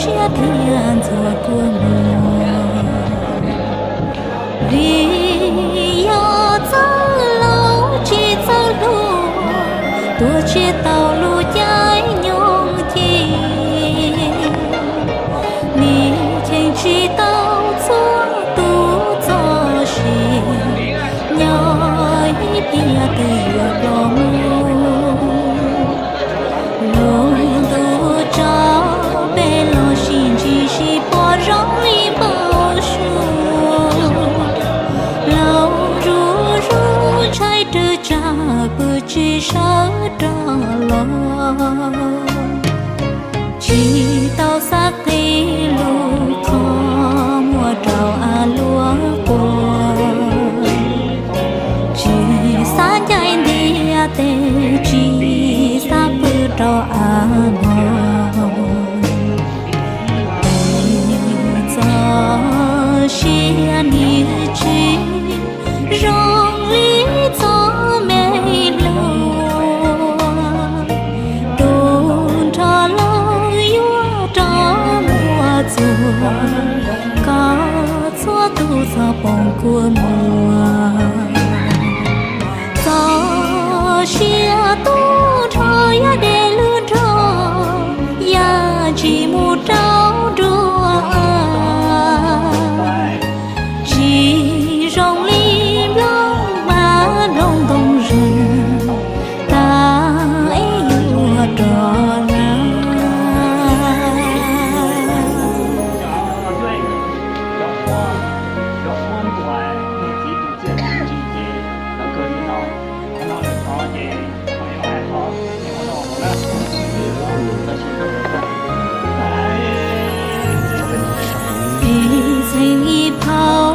thiab ntxuav kua muag. Vim yog txawj laus tsis txawj hluas, tuag tsis tau lub caij nyoog ci. Nim cheem tsis tau txhua tus txoj sia, nyob ib pliag twb yuav ploj mus. Lub ntuj tso peb los sib ntsib sib pom zoo li npau suav. Laus zuj zus ntshai rwg tsam pw tsis sawv rov los. Tsis tau xav qhib lub qhov muag rau av luaj qua, tsis xav ncaim ntiaj teb, tsis xav pw rau av mog. Txoj sia nim tsis zoo li txoj me hluas, tus nrho los yuav rov muaj txuas, koj txhua tus txoj poob kua muag. Txoj sia tub nrho yog dej lwj nrho, yam tsis mus rau nruab av. Tsis zoo li nplooj hmab nplooj ntoo zeeg, tas es yuav rov lawm. Ib txheej ib phau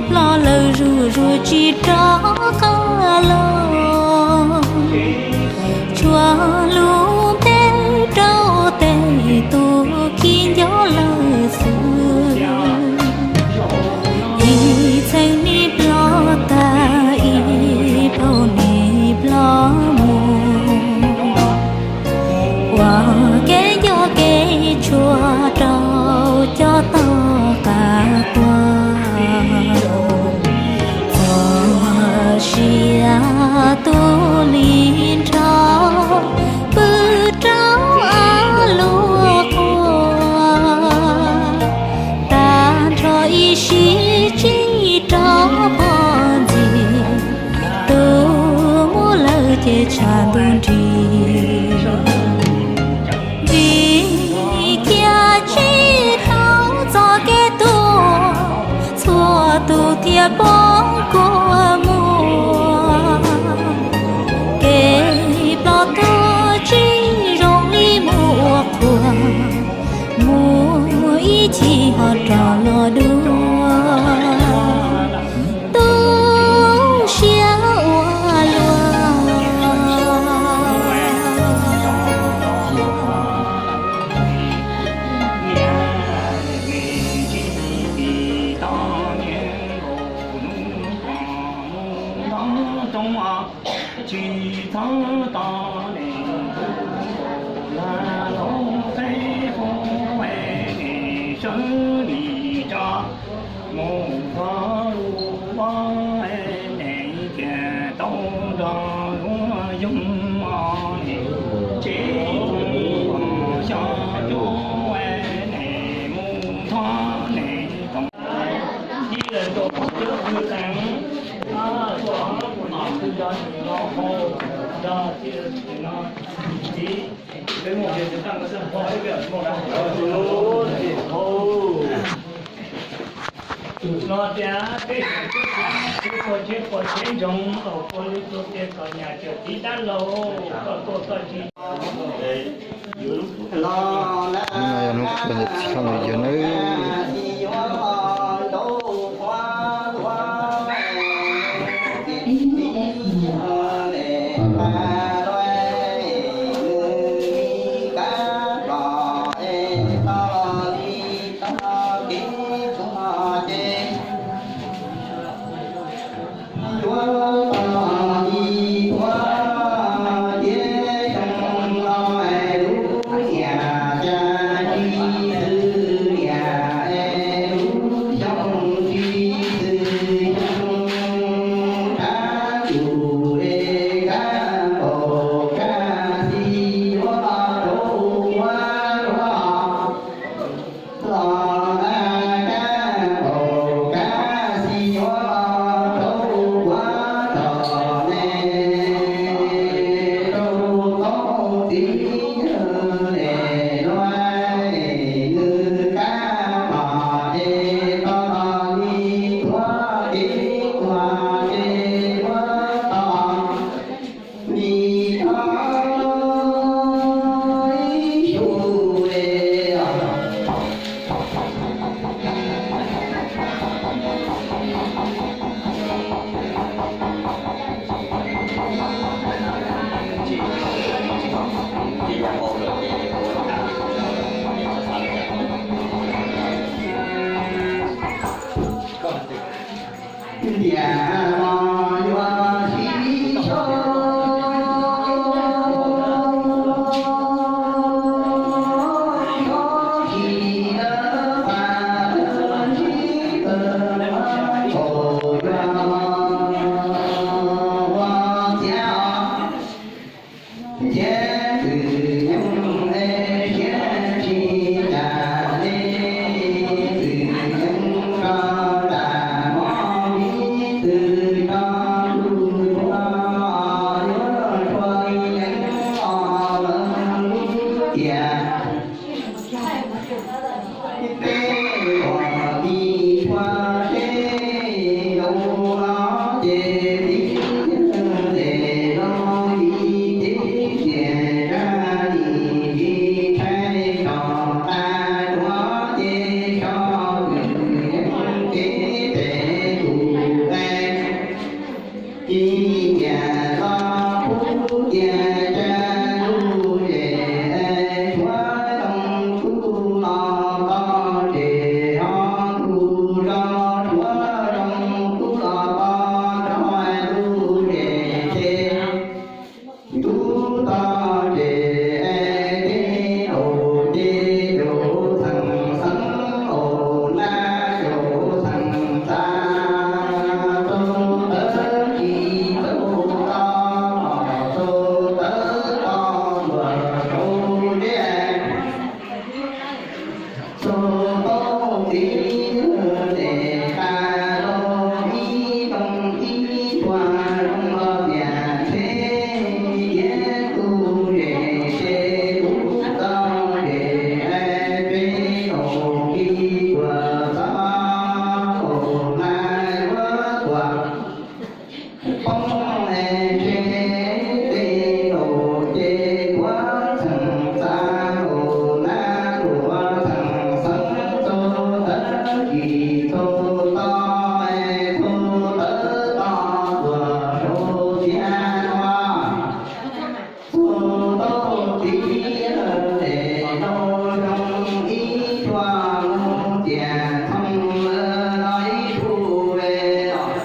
ploj lawm zuj zus tsis rov qab los, tshuav lub npe rau tej tus khib nco lawm xwb. Ib txheej nim ploj tag, ib phau nim ploj mus, ua kev nco kev tshua rau cov toj qab qua. Txoj sia tub li nrho pw rau av luaj qua, tag nrho ib sim tsis rov pom ntxiv, tus muaj lawm ces tshav ntuj nrig. Vim cia tsis tau txoj kev tuag, txhua tus thiaj poob kua muag. Kev ploj tuag tsis zoo li mus ua qhua, mus ib chim ho rov los dua. Tu siab ua luaj. Tsis txhob tos nim tus lag lub qeb pub nim sawv nim tso mus txog lub voj nim tias tau nrog lub yoog nim tsev mus kom xyov cov nim mus txog nim toom. Ib lawv rau cov kwv teev, tuaj tus nom twg nrog nim no hau, nrog tus no txiv, peb muaj peb tus tag ko tag nrho ib peb tus no tias peb peb pua tsheb pua tsheb ntsoov kom pua lwm tus tias kom nyam cawm txiv dab laug, kom tuaj txog tsis. Hnub no yog hnub kawg ntawm txiv Pheej Yawg nawb. Yuav tau ib puag thiab xyoo no lub niam ca ci xwb. Peb uas ib tshua seb zoo no ces txiv yawg tes no ib tib xiam rag nim tsis tshaib tso ta duav ces so kwm yeej kev tes tus es Ib tiam los pub tias tsa lub zes, tshuav zoo tub los pov tseg, ho tus zos tshuav zoo tub los pov nrog lub zes ces ntub tog ces tej laus ces caum xeem xeeb, os na caum xeem xav, txaus tawv tsis txaus to, txaus tawv to luag rau zeb. Txog tau txiv yawg tes qas los ib zoo ib tshua zoo los tiam tsheb, tiav tus zes ces ub tau zes, peb laus kis kuam txog, laus na yuav kuam poob es ntshe tej laus ces kuav xeem xav, laus na kuav xeem xeeb, txaus tawv tsis txaus to, txaus tawv to tuag rau tiag no. Txog tau txiv yawg tes no zoo ib tshua mus tias thoob lawm los ib tshua ve os.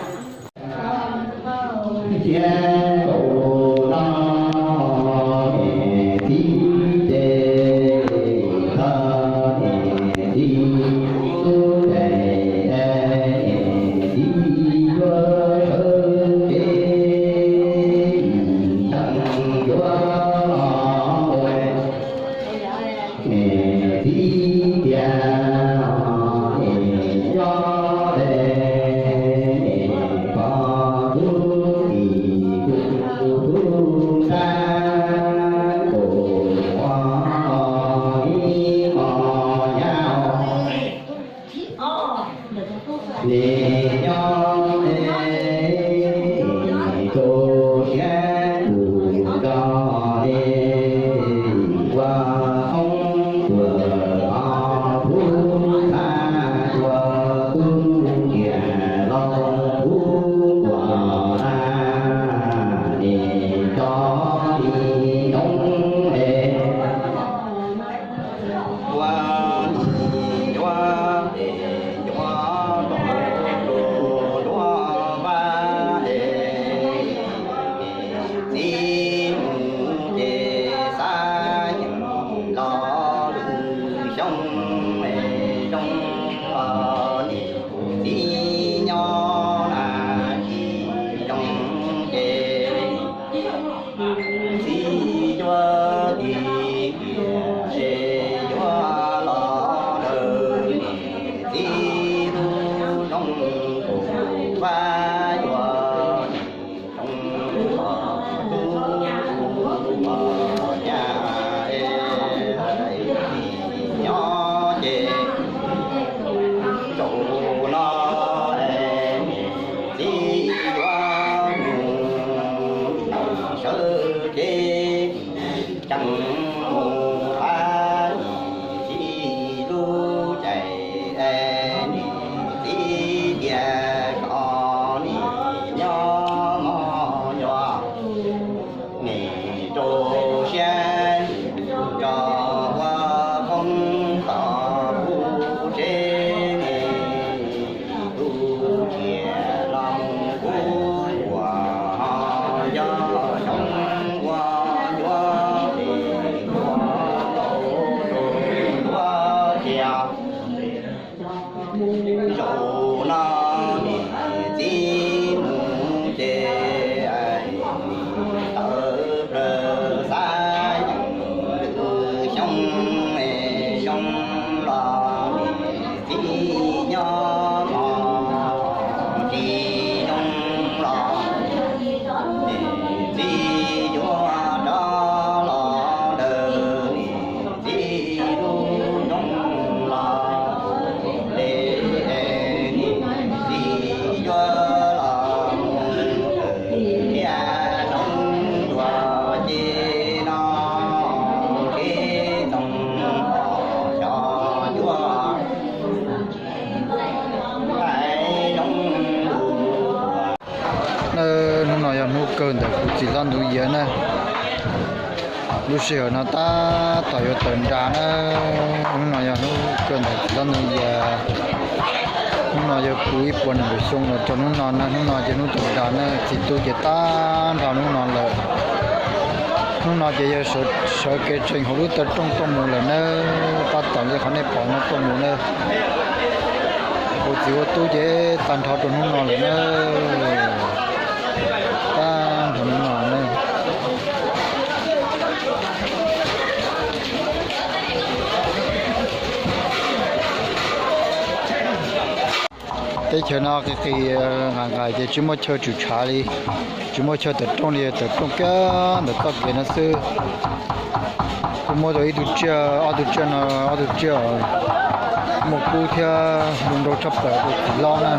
Thiab kaum no es txiv ces tag es txiv tub tes es txiv yuav sawv kev ib tag yuav los es txiv tias es nyob es pog tub kis kuv tub nrab kaum ua ib mos nyab nis nyob es rau siab tus nrog es ua qoob tuag os, pub txha tua tub kiag los pub tuag na, nim tso nim nyob es ua nim yuav es yuav rau luag vaj es txiv mus ces xav yeem los lwm xyoo es zoo los nim txiv nyob na tsis zoo ces txiv yuav dim kiag es yuav los lawm, txiv tub zoo kaum vaj yuav zoo los tub los nyab es nyob Ntawm kuv txiv hlob Ntxoov Yias na, lub sij hawm no tab tom yuav tawm nras na. Hnub no yog hnub kawg ntawm txiv hlob Ntxoov Yias. Hnub no yog puv ib puas nees nkaum xyoo los rau hnub no na, hnub no ces hnub tawm nras na, txiv tub ces tag nrho hnub no lawm. Hnub no ces yog sawv kev tseem hauv lub taw rooj tuaj mus lawm na, tab tom li qhov nej pom no tuaj mus na. Ua txiv ua tub ces tag nrho rau hnub no lawm na, tag nrho hnub no na. Teb chaws no qis qis nqaim nqaim ces tsis muaj chaw tshwm tshav li, tsis muaj chaw tawm rooj li, tawm rooj kiag ntawm txoj kev no xwb. Kuj muab tau ib tug tsiaj, ob tug tsiaj no, ob tug tsiaj muaj kub thiab zoo nraug tshaj plaws rau txiv hlob na.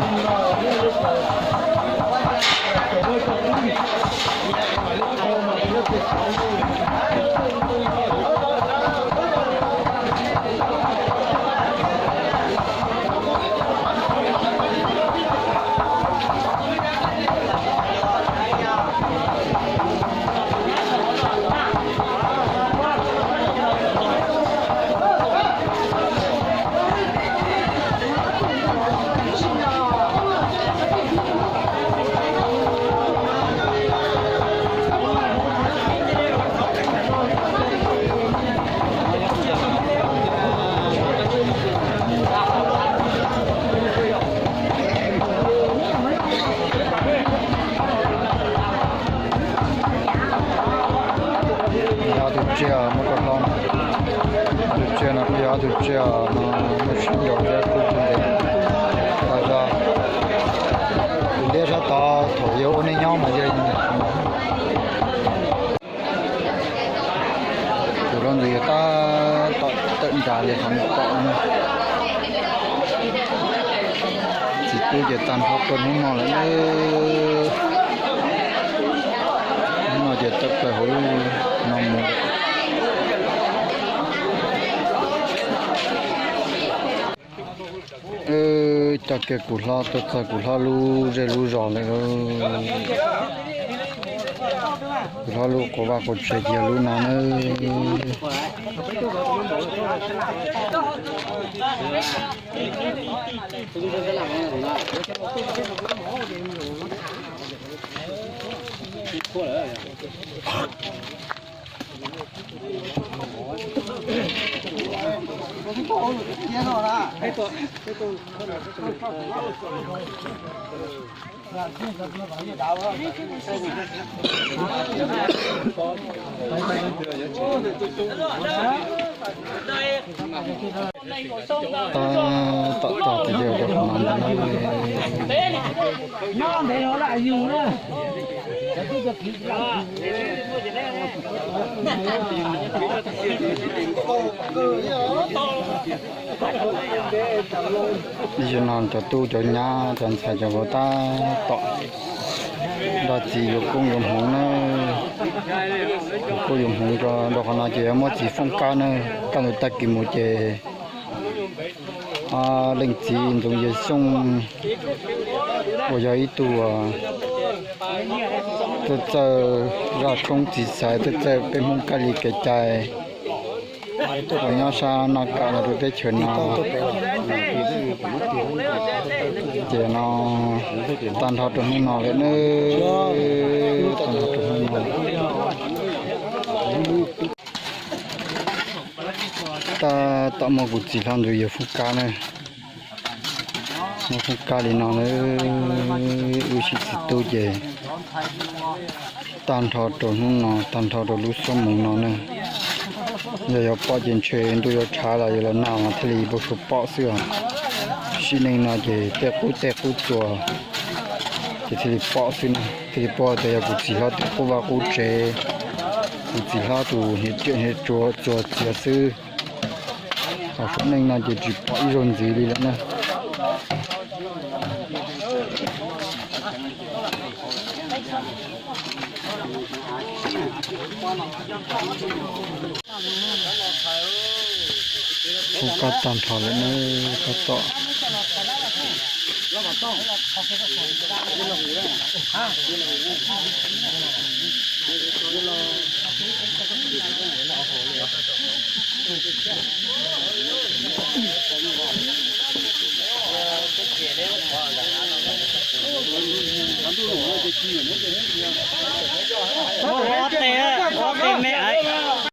Ob tug tsiaj muaj rau hlob, ob tug tsiaj no kuj yog ob tug tsiaj no muaj sib nraus thiab kub kub ntev tas zog. Tus liab sab tod thaum yog ua neej nyob mas yog tus hlob Ntxoov Yias tab tom tawm nras li qhov nej pom no. Txiv tub ces tag nrho rau hnub no lawm na. Hnub no ces tawm plaws hauv lub no mus lawm. Coj kiag kuv hlob tuaj txog kuv hlob lub zej lub zos lawm. Kuv hlob lub quas vaj quas tsev ces yog lub no na. Tab tom tig rau qhov no ntag na. Ib zaug no cov tub cov nyab cov ntxhais cov vauv tab tom nrog txiv yuav koob yuav hmoov na. Yuav koob yuav hmoov rau qhov no ces yuav muab txiv foob kab na. Kaj ntug tag kis mus ces leej txiv Ntxoov Yias Xyooj uas yog ib tug txawj txawj zaj tshoob txiv xaiv, txawj txawj peb Hmoob kab li kev cai, uas nyob sab Naj Kam los rau teb chaws no, ces no tag nrho rau hnub no lawm na, tag nrho rau hnub no. Tab tom muab kuv txiv hlob Ntxoov Yias foob kab na. Muab foob kab li no na, wb sib txiv tub ces tag nrho rau hnub no, tag nrho rau lub xuab moos no na. Yog yuav pom ces ntshe ntuj yuav tshav los yuav los nag mas thiaj li npau suav pom xwb os. Sim neej no ces tej qub tej qub txuas ces thiaj li pom xwb na, thiaj li pom tias yog kuv txiv hlob tej qub vaj qub tsev, kuv txiv hlob tus hniav riam hniav tsuag txuas txiav xwb. Ho suav neej no ces tsis pom ib zaug ntxiv li lawm na. Foob kab tag nrho lawm na, tab tom Ob teg, ob teg me aiv.